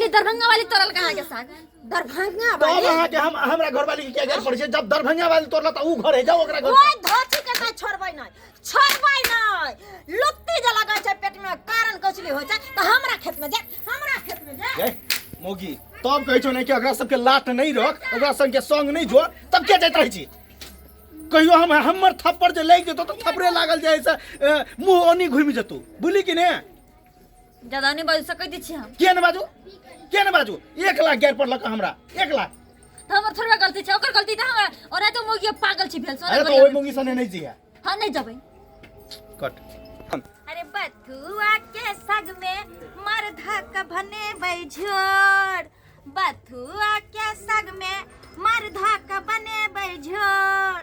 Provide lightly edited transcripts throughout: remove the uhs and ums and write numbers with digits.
सुनली दरभंगा वाली तोड़ल कहाँ के साग दरभंगा तब वाली अहाँ के हम हमरा घरवाली के किया गारि पड़ै छै जब दरभंगा वाली तोड़ला तऽ ऊ घर है जाओ ओकरा घर ओइ धोती के तऽ छोड़बै नहि छोड़बै नहि लुत्ती जे लगै छै पेट में कारण कचली होइ छै तऽ हमरा खेत में जा हमरा खेत में जा गे मौगी तब कहै छौ ने कि ओकरा सबके लाट नहि रख ओकरा सबके संग नहि जोड़ तब के जाइत रहै छी कहियो हम हमर थप्पड़ जे लागि जेतौ तऽ थप्पड़े लागल जाइ से मुँह ओनी घुमि जेतौ बुझली कि ने ज्यादा नहीं बाजू सकै छी हम किया ने बाजू किया ने बाजू 1 लाख गारि पड़लक हमरा 1 लाख। तऽ हमर थोड़बे गलती छै, ओकर गलती तऽ हमरा ओना तऽ मौगी पागल छी भेल अरे तऽ ओहि मौगी सने नहि जिया। हाँ, नहीं जेबै। कट। अरे बथुआ के संग में मरधा के बनेबै झोर, बथुआ के संग में मरधा के बनेबै झोर,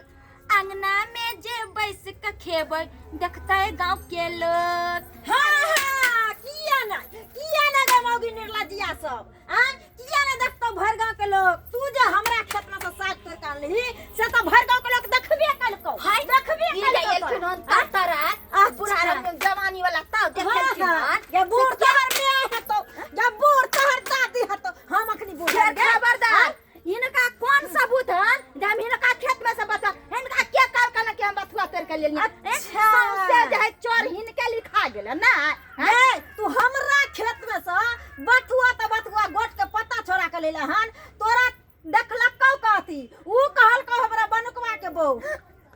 अंगना में जे बैस के खेबै देखतै गांव के लोग। हाँ, किया ना, किया ना गे मौगी निर्लज्जिया सब आँ, किया ना देखतौ भरि गांव के लोग? तू जे हमरा खेत में से साग तोड़ के आनलही से तऽ भरि गांव के लोग देखबे कलकौ, देखबे ई कलकौ जे तोरा। एलखिन हन तरतरात अच्छा। बुढ़ा जवानी वाला ताव देखलखिन हाँ, हन। ये बूढ़ तोहर माय हेतौ, ये बूढ़ तोहर दादी हेतौ, हम अखनी बूढ़ फेर गे। खबरदार, हिनका कोन सबूत हन जे हम हिनका खेत में से बचा? हिनका के कहलकन कि हम बथुआ तोड़ के लेलियै? अच्छा। सौंसे जे है चोर हिनके लिखा गेल ना। ए, तू हमरा खेत में से बथुआ तऽ बथुआ गोट के पत्ता छोड़ा के लेले हन, तोरा देखलकौ कथी? ऊ कहलकौ हमरा बनुकवा के बहू।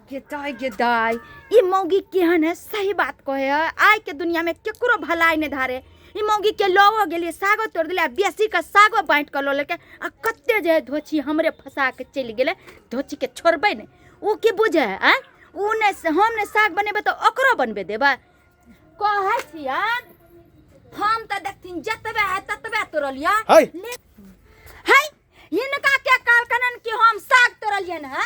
गे दाई, गे दाई, ई मौगी केहन है? सही बात कहे है, आइ के दुनिया में केकरो भलाई नहीं धारे। ई मौगी के लवो गेलिए, सागो तोड़ दिले आ बेसी के सागो बाँटि के लऽ लेलकै आ कते जे है धोछी हमरे फंसा के चलि गेलै। धोछी के छोड़बै नहि। ओ की बुझे है आँय? ऊ नहि हम नहि साग बनेबै तऽ ओकरो बनबे देबै? कहै छियन हम तऽ देखथिन जतबे है ततबे तोड़लियै। है। है, हिनका के कहलकन कि हम साग तोड़लियन है?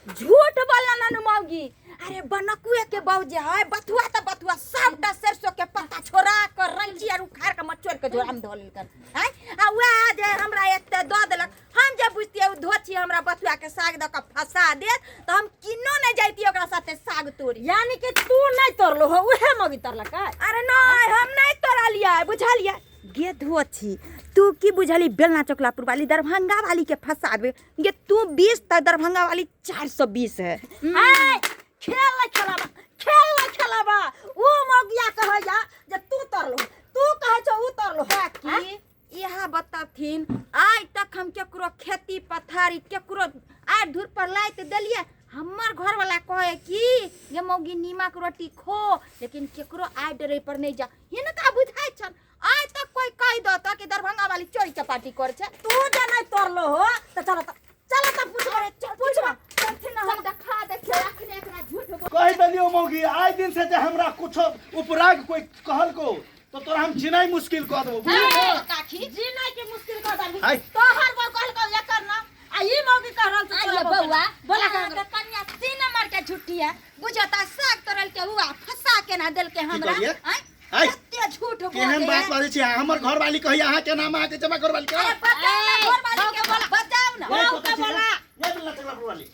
झूठ बोललन मौगी। अरे बनकुए के बहू जे है बथुआ त बथुआ सबटा सरसों के पत्ता छोड़ा कर रंची आर उखाड़ के मचोड़ के झोरा में धो लेलकन हैं आ वएह जे हमरा एते दऽ देलक। हम जे बुझतियै ओ धोछी हमरा बथुआ के साग दऽ के फंसा देत तऽ हम किनो नहि जैतियै ओकरा साथे साग तोड़ी। यानी कि तू नहीं तोड़लो हो, उहे मौगी तोड़लक? अरे नहीं, हम नहीं तोड़लियै, बुझलियै? गे धोछी, तू की बुझली? बेलना चौकलापुर वाली दरभंगा वाली के फंसाबे गे तू 20 तऽ दरभंगा वाली 420 है। ए, खेल नहीं खेलाबा, खेल नहीं खेलाबा। ऊ मौगिया कहैया जे तू तोड़लो, तू कहै छौ ऊ तोड़लो। की इएह बतथिन, आइ तक हम केकरो खेती पथारी केकरो आइ धूर पर लाइत देलियै? हमर घरवाला कहे कि गे मौगी नीमक रोटी खो, लेकिन केकरो आइ डरे पर नहीं जा। हिनका बुझाइ छन आइ तक कोई कहि दत कि दरभंगा वाली चोरी चपाटी कर छै? तू जे नहीं तोड़लो हो तऽ चल तऽ, चल तऽ पूछबा, पूछबा। चलथिन ना, हम देखा देखियो अखने एकरा झूठ बोल। कहि देलियौ मौगी, आइ दिन से जे हमरा कुछो उपराग कोई कहलको तो तोरा हम जिनाइ मुश्किल कऽ देबो, बुझली ने? काकी जीनाइ के मुश्किल कऽ देलही। हाय। तोहर बहू कहलकौ एकर नाम आ ई मौगी कह रहल छै आइए तोरा बहू के बौआ। नाम। बोला। अहाँके कनिया 3 नंबर के झूठी है, बुझता साग तोड़ल के हुआ फंसा के ना देलके हमरा। कहलियै? आँय? आँय? कते झूठ बोले। केहन बात बाजै छी अहाँ? हमर घरवाली कहिया अहाँ के नाम, अहाँके जमा घरवाली के? अरे बताउ ना घरवाली के, बोला, बताउ ना। ये कतऽ छी रे? ये बेलना चकलापुर वाली।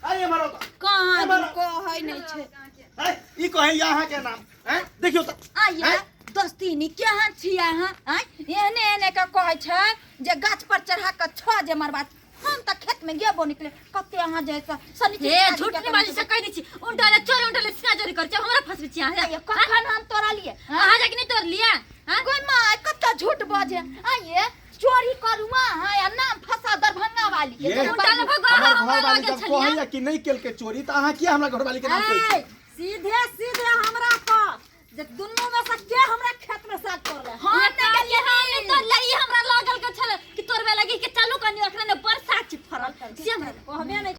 आइ एम्हर आउ तऽ। कहाँ एम्हर आउ। कहै नहि छै। आँय, ई कहैया अहाँ के नाम। आँय, देखियौ तऽ। आइए आँय? दोस्तीनी, केहन छी अहाँ? आँय, एहने एहने के कहै छै जे गाछ पर चढ़ा के छह जे मरबा। हम तऽ खेत में गेबो निकले कते अहाँ जे शनिचर हे, झूठ नहीं बाजी से कह दै छी। उल्टा ले चोरी, उल्टा ले सीना चोरी कर छै, हमरा फंसबै छी अहाँ? कखन हम तोड़लिए? अहाँ जाके नहीं तोड़ लिया? हाँ? कोई माय कते झूठ बजे। आइए चोरी करू अहाँ या नाम फंसा दरभंगा वाली के? ये उल्टा ले भगवा हमर हमरा घरवाली लगे जब छलियै। कहैया कि नहीं केलकै चोरी तऽ अहाँ किया हमरा घरवाली के नाम कहै छी? ए, सीधे सीधे हमरा